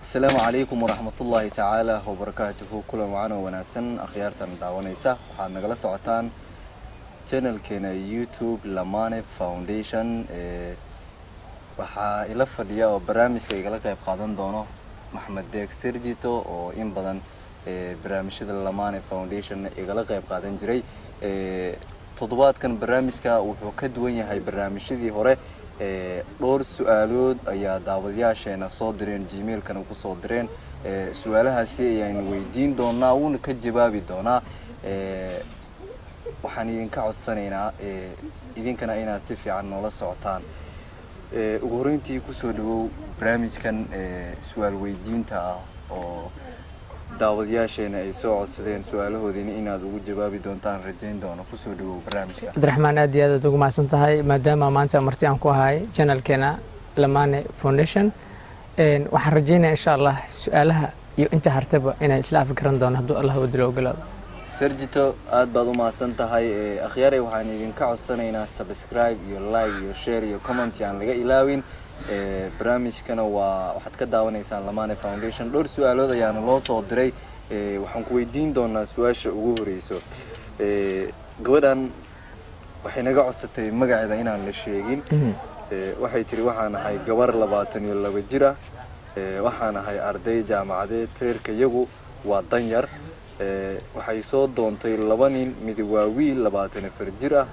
Asalaamu calaykum waraxmatullaahi tacaala wabarakaatuhu. Kulan wacan oo wanaagsan, akhyaartan daawanaysa. Waxaad nagala socotaan channelkeena YouTube, Lamane Foundation. Waxaa ila fadhiya oo barnaamijka igala qayb qaadan doono Maxamed Deeg Serjito, oo in badan barnaamijyada Lamane Foundation igala qayb qaadan jiray. Toddobaadkan barnaamijka wuxuu ka duwan yahay barnaamijyadii hore. Dhowr su-aalood ayaa daawadayaasheena soo direen, Gmailkana kusoo direen. Su-aalahaasi ayaynu weydiin doonaa, wuuna ka jawaabi doonaa. Waxaan idinka codsanaynaa idinkana inaad si fiican noola socotaan. Ugu horreyntii, kusoo dhawow barnaamijkan su-aal weydiinta ah oo daawadayaasheena ay soo codsadeen, su-aalahoodiina inaad ugu jawaabi doontaan rajayn doono. Kusoo dhawow barnaamijka. Cabdiraxmaan, aad iyo aad aad ugu mahadsan tahay maadaama maanta marti aan ku ahay channelkeena Lamane Foundation. Waxaan rajeynaya, insha Allah, su-aalaha iyo inta hartaba inaan isla afgaran doono, hadduu Allah wadilo ogolaado. Sergito, aad baad u mahadsan tahay. Akhyaaray, waxaan idinka codsanaynaa subscribe iyo like iyo share iyo comment aan laga ilaawin. Barnaamijkana waa waxaad ka daawanaysaan Lamane Foundation. Dhowr su-aalood ayaana loo soo diray. Waxaan ku weydiin doonaa su-aasha ugu horeyso. Gabadhan waxay naga codsatay magaceeda inaan la sheegin. Waxay tiri: "Waxaan ahay gabar 22 jir ah. Waxaan ahay arday jaamacadeed. Reerka iyagu waa danyar. Waxay soo doontay laba nin. Midi waa wiil 24 jir ah,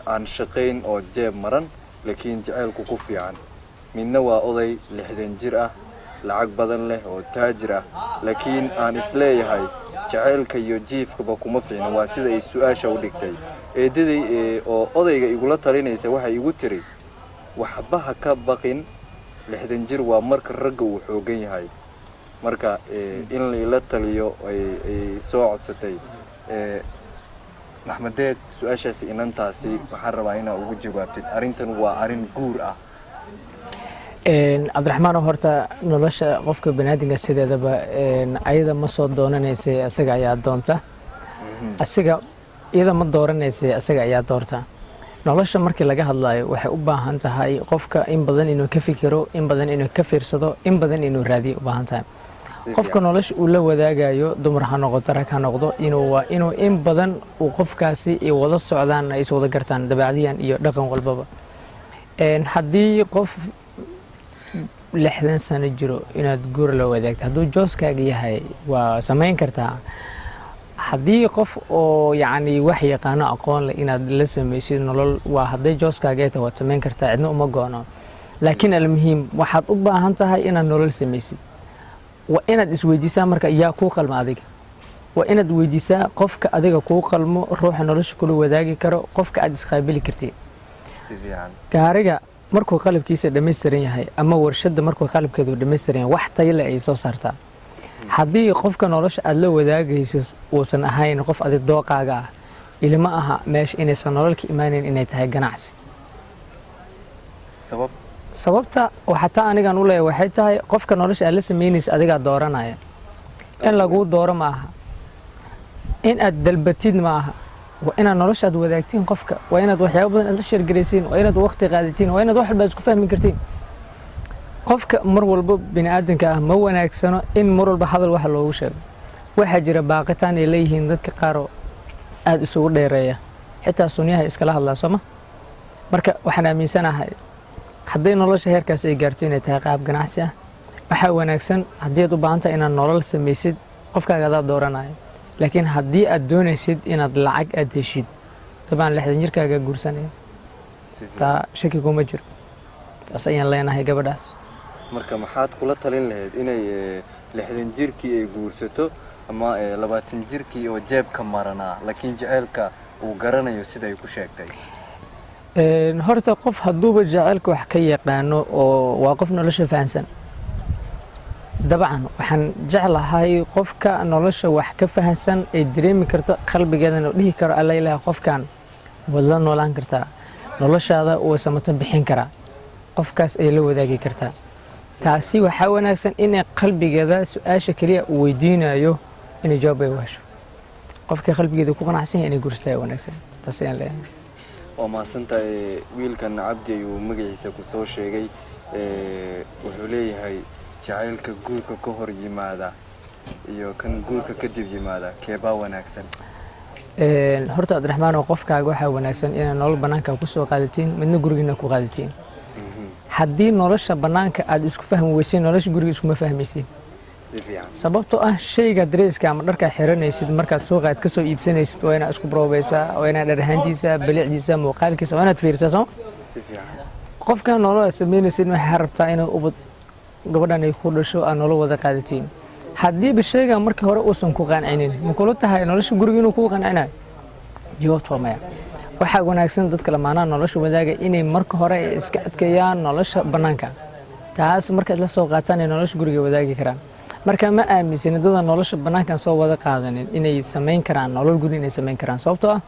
aan shaqayn oo jeeb maran, laakiin jaceylku ku fiican. Midna waa oday 60 jir ah, lacag badan leh oo taajir ah, laakiin aan isleeyahay jaceylka iyo jiifkaba kuma fiicna." Waa sida ay su-aasha u dhigtay. "Eedaday oo odayga igula talinaysa waxay igu tiri: 'Waxba ha ka baqin, 60 jir waa marka ragga uu xoogan yahay.' Marka in laila taliyo ay soo codsatay." Maxmed Deeq, su-aashaasi inantaasi waxaan rabaa inaa ugu jawaabtid. Arrintan waa arrin guur ah. Cabdiraxmaan, horta nolosha qofka baniaadamka sideedaba ayada ma soo doonanaysay, asaga ayaa doonta. Asiga iyada ma dooranaysay, asaga ayaa doorta. Nolosha markii laga hadlayo, waxay u baahan tahay qofka in badan inuu ka fikiro, in badan inuu ka fiirsado, in badan inuu raadiyo u baahan tahay. Qofka nolosha uu la wadaagayo, dumar ha noqoto, rag ha noqdo, inuu waa inuu in badan uu qofkaasi ay wada socdaan, ay is wada gartaan dabeecadiyan iyo dhaqan walbaba. Haddii qof 60 sano jiro inaad guur la wadaagto, hadduu jooskaaga yahay, waa samayn kartaa. Haddii qof oo yacni wax yaqaano, aqoon leh, inaad la samaysid nolol, waa hadday jooskaaga ay tahay, waad samayn kartaa, cidna uma goono. Laakiin almuhiim, waxaad u baahan tahay inaad nolol samaysid. Waa inaad isweydiisaa marka yaa kuu qalma adiga. Waa inaad weydiisaa qofka adiga kuu qalmo, ruuxa nolosha kula wadaagi karo, qofka aad isqaabili kartid. Si fiican. Gaariga markuu qalabkiisa dhammaystiran yahay ama warshadda markuu qalabkeedu dhammaystiran yahay, wax tayo leh ay soo saartaa. Haddii qofka nolosha aad la wadaagayso uusan ahayn qof adig dooqaaga ah, ilama aha meesha inaysan nolol ka imaaneyn, inay tahay ganacsi. Sabab? Sababta waxaa taa anigan u leeyahay waxay tahay, qofka nolosha aad la samaynaysa adigaa dooranaya. In laguu dooro ma aha, in aad dalbatid ma aha. Waa inaad nolosha aad wadaagtiin qofka, waa inaad waxyaabo badan aad la share garaysiin, waa inaad waqti qaadatiin, waa inaad wax walba isku fahmi kartiin qofka. Mar walba bini aadamka ah ma wanaagsano in mar walba hadal waxa loogu sheego. Waxaa jira baaqitaan ay leeyihiin dadka qaaroo aada isugu dheereeya, xitaa sunyaha iskala hadlaa sooma. Marka waxaan aaminsanahay, hadday nolosha heerkaas ay gaarto inay tahay qaab ganacsi ah, waxaa wanaagsan haddii aad u baahan tahay inaad nolol samaysid, qofkaaga adaa dooranaya. Laakiin haddii aad doonaysid inaad lacag aad heshid, dabcan 60 jirkaaga guursanaya. Taa shaki kuma jiro. Taas ayaan leenahay gabadhaas. Marka maxaad kula talin lahayd? Inay 60 jirkii ay guursato ama 20 jirkii oo jeebka maranaa, laakiin jaceylka uu garanayo, sida ay ku sheegtay? Horta qof hadduuba jaceylka wax ka yaqaano oo waa qof nolosha fahansan. Dabcan waxaan jeclahay qofka nolosha wax ka fahansan ay dareemi karto qalbigeedana, dhihi karo: "Alla ilaah, qofkan waad la noolaan kartaa, noloshaada wuu samata bixin karaa." Qofkaas ay la wadaagi kartaa. Taasi waxaa wanaagsan inay qalbigeeda su-aasha keliya uu weydiinayo inay jawaab ay u hesho. Qofka qalbigeeda ku qanacsan yahay inay guursataa wanaagsan. Taas ayaan leeyahay. Waa mahadsantahay. Wiilkan Cabdi ayuu magaciisa ku soo sheegay. Wuxuu leeyahay: Jacaylka guurka ka hor yimaada iyo kan guurka kadib yimaada, keebaa wanaagsan? Horta Cabdiraxmaan, oo qofkaaga waxaa wanaagsan inaad nolol bannaanka kusoo qaadatiin, midna gurigiina ku qaadatiin. Haddii nolosha bannaanka aad isku fahmi weyseen, nolosha guriga iskuma fahmaysiin. Si fiican. Sababtoo ah shayga dareeska ama dharkaa xiranaysid markaad suuqa aad kasoo iibsanaysid, waa inaad isku baroobaysaa, waa inaad dhar ahaantiisa, bilicdiisa, muuqaalkiisa waa inaad fiirisaa, sooma? Si fiican. Qofkan nolol aad samaynaysid, waxaa rabtaa inay ubad gabadhan ay ku dhasho, aad nolol wada qaadatiin. Haddiiba shaygan markii hore uusan ku qancinin, ma kula tahay nolosha guriga inuu kuu qancinayo? Jawaabtu waa maya. Waxaa wanaagsan dadka lamaanaha nolosha wadaaga inay marka hore ay iska adkeeyaan nolosha bannaanka. Taas markaad la soo qaataan ay nolosha guriga wadaagi karaan. Marka ma aaminsani dada nolosha bannaankan soo wada qaadanin inay samayn karaan nolol guri, inay samayn karaan, sababtoo ah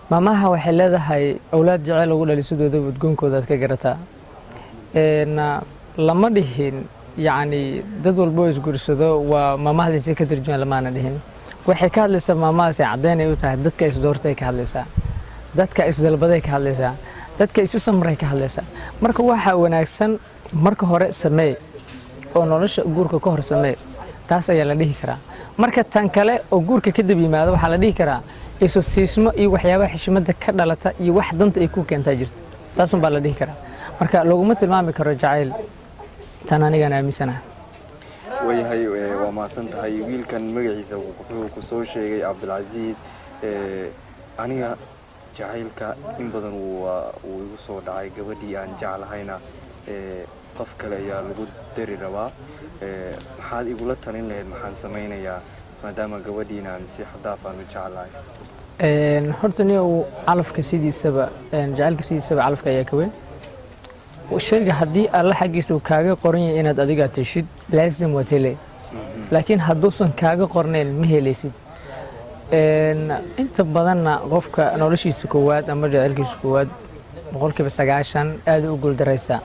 maamaha waxay leedahay: "Awlaad jecel ugu dhalisidooda udgoonkooda aad ka garataa." Lama dhihin yacni dad walba oo isguursado waa maamahdiisa ka turjumaan, lamaana dhihin. Waxay ka hadlaysaa maamahaasi, caddeyn ay u tahay dadka isdoortay ka hadlaysaa, dadka isdalbaday ka hadlaysaa, dadka isu samray ka hadlaysaa. Marka waxaa wanaagsan marka hore sameey oo nolosha guurka ka hor sameey, taas ayaa la dhihi karaa. Marka tan kale oo guurka kadib yimaado, waxaa la dhihi karaa isu siismo iyo waxyaabaha xishmada ka dhalata iyo wax danta ay ku keentaa jirta, taasun baa la dhihi karaa. Marka laguma tilmaami karo jacayl, tan anigaan aaminsanahay. Waayahay, waa mahadsan tahay. Wiilkan magaciisa wuxuu ku soo sheegay Cabdilcasiis. Aniga jacaylka in badan wuu igu soo dhacay, gabadhii aan jeclahayna qof kale ayaa lagu dari rabaa. Maxaad igula talin lahayd? Maxaan samaynayaa maadaama gabadhiina aan si xad dhaaf aan u jeclahay? Horta nin uu calafka sidiisaba, jacaylka sidiisaba calafka ayaa ka weyn. Shayga haddii Alla xaggiisa uu kaaga qoran yahay inaad adiga teshid, laazim waad helay, laakiin hadduusan kaaga qornayn, ma helaysid. Inta badanna qofka noloshiisa koowaad ama jacaylkiisa koowaad 90% aad u guuldaraysaa,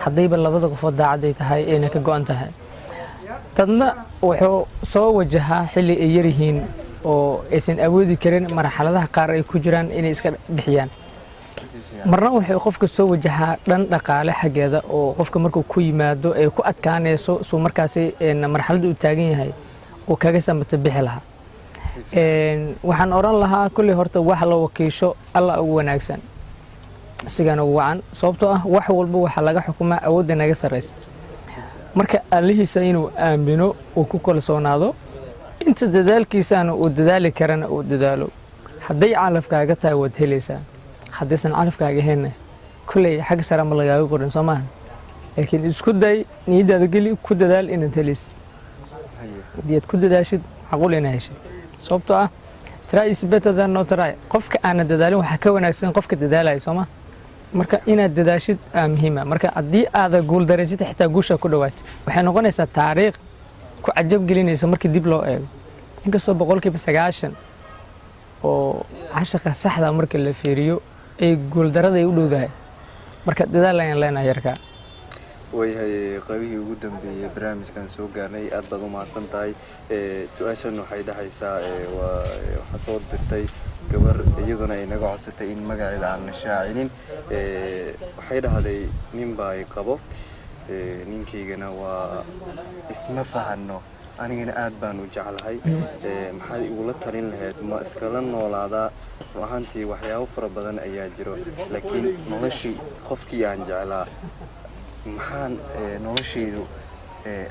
haddayba labada qofood daacadday tahay ayna ka go'an tahay. Dadna wuxuu soo wajahaa xilli ay yaryihiin oo aysan awoodi karin marxaladaha qaar ay ku jiraan inay iska bixiyaan. Marna wuxuu qofka soo wajahaa dhan dhaqaale xaggeeda, oo qofka markuu ku yimaado ay ku adkaanayso suu markaasi marxaladda uu taagan yahay uu kaga samata bixi lahaa. Waxaan odhan lahaa kulley horta wax la wakiisho Alla ugu wanaagsan, isigana ugu wacan, sababtoo ah wax walba waxaa laga xukumaa awoodda naga sarraysa. Marka Allihiisa inuu aamino, uu ku kalsoonaado, inta dadaalkiisana uu dadaali karana uu dadaalo. Hadday calafkaaga tahay, waad helaysaa. Haddaysan calafkaaga ahaynna, kulley xagga sare ma lagaaga qorin, soo maaha? Laakiin isku day, niyaddaada geli, ku dadaal inaad helaysid. Haddii aad ku dadaashid, macquul inaad heshid, sababtoo ah try is better than no try. Qofka aanan dadaalin waxaa ka wanaagsan qofka dadaalaya, soo ma? Marka inaad dadaashid aa muhiima. Marka haddii aada guuldaraysid, xitaa guusha ku dhawaatid, waxay noqonaysaa taariikh ku cajab gelinaysa markii dib loo eego, inkastoo 90% oo cashaqa saxda marka la fiiriyo ay guuldarada ay u dhowdahay. Marka dadaal ayaan leenahay yarkaa. Waayahay, qaybihii ugu dambeeyey barnaamijkan soo gaarnay. Aad baad u mahadsan tahay. Su-aashan waxay dhahaysaa, waa waxaa soo dirtay gabar iyaduna ay naga codsatay in magaceeda aan la shaacinin. Waxay dhahday: nin baa ay qabo, ninkaygana waa isma fahano, anigana aad baan u jeclahay. Maxaad igula talin lahayd? Ma iskala noolaadaa? Run ahaantii waxyaabo fara badan ayaa jiro, laakiin noloshii qofkii aan jeclaa maxaan noloshaydu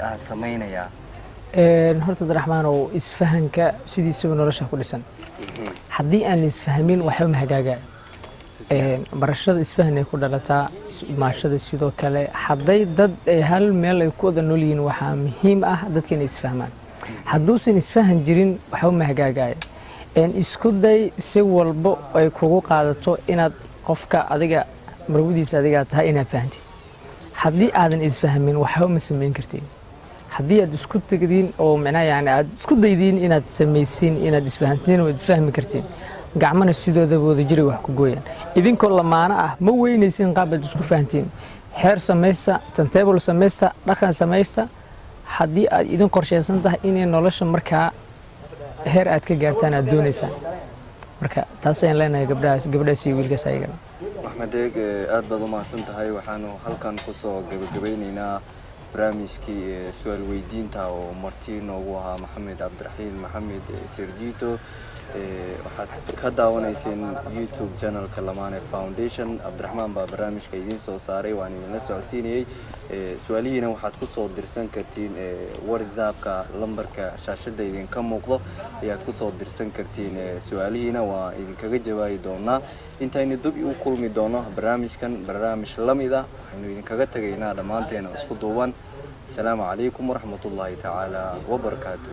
aan samaynayaa? Horta Abdiraxmaanow, isfahanka sidiisaba nolosha ku dhisan. Haddii aan isfahmin, waxba ma hagaagaya. Barashada isfahan ay ku dhalataa, is-imaashada sidoo kale. Hadday dad ay hal meel ay ku wada nool yihiin, waxaa muhiim ah dadka inay isfahmaan. Hadduusan isfahan jirin, waxba ma hagaagaya. Isku day si walbo ay kugu qaadato inaad qofka adiga marwadiisa adigaa tahay inaad fahantid. Haddii aadan isfahmin, waxba ma samayn kartiin. Haddii aad isku tegdiin oo micnaha yani aad isku daydiin inaad samaysiin, inaad isfahantiin, waad isfahmi kartiin. Gacmana sidoodaba wada jiray wax ku gooyaan. Idinkoo lamaano ah ma weynaysiin qaab aad isku fahantiin. Xeer samaysta, timetable samaysta, dhaqan samaysta. Haddii aad idin qorshaysan tahay inay nolosha markaa heer aad ka gaartaan aad doonaysaan. Marka taas ayaan leenahay gabdhahaas, gabdhahaas iyo wiilkaas ayagana. Axmed Deeg, aad baad u mahadsan tahay. Waxaanu halkan kusoo gabagabeyneynaa. Barnaamijkii su-aal weydiinta oo marti noogu ahaa Maxamed Cabdiraxiim Maxamed Serjito. Waxaad ka daawanayseen YouTube channelka Lamane Foundation. Cabdiraxmaan baa barnaamijka idiin soo saaray, waan idinla socodsiinayey. Su-aalihiina waxaad kusoo dirsan kartiin WhatsAppka, lambarka shaashada idinka muuqdo ayaad kusoo dirsan kartiin. Su-aalihiina waa idinkaga jawaabi doonaa. Intaynu dib u kulmi doono barnaamijkan barnaamij la mid ah, waxaynu idinkaga tegaynaa dhammaanteena isku duuban, asalaamu calaykum waraxmatullaahi tacaala wabarakaatu.